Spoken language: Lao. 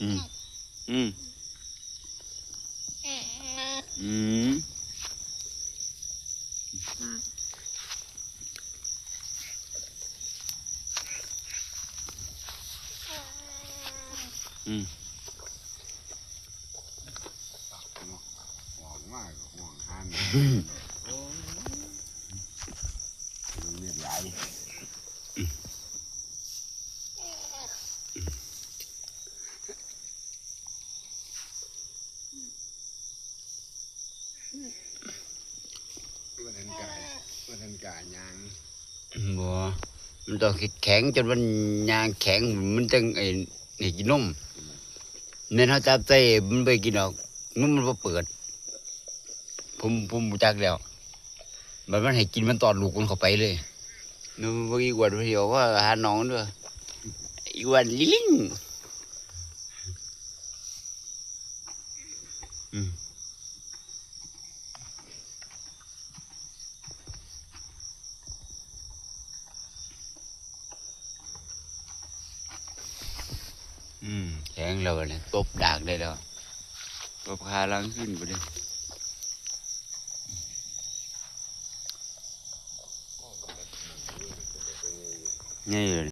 ອືມ ອືມ ອືມ ອືມ ອອກມາກໍຫ່ວງຫາແມ່ ໂອ້ຍ ມັນເລືອດຫຼາຍ. ບໍ່ທັນກ້າ ບໍ່ທັນກ້າຍ່າງ. ບໍ່ ມັນຕ້ອງເຮັດແຂງ ຈົນມັນຍ່າງແຂງ ມັນຈັ່ງ ໄອ້ ໃຫ້ກິນນົມ. ແມ່ນເຮົາຈັບໃສ່ ມັນບໍ່ໄດ້ກິນດອກ ນົມມັນບໍ່ເປີດ. ຜົມ ຜົມຮູ້ຈັກແລ້ວ ບັດມັນໃຫ້ກິນ ມັນຕ້ອນລູກມັນເຂົ້າໄປເລີຍ. ເບິ່ງອີກວນ ເພິ່ນຊິອອກມາຫານ້ອງເດີ ອີກວນລິລິງ. ອືມ ອືມ ແຂງແລ້ວບັດນີ້ ຕົບດາກໄດ້ແລ້ວ ຕົບຄາຫຼັງຂຶ້ນພຸ້ນເດ້. ໃຫຍ່ເລີຍ.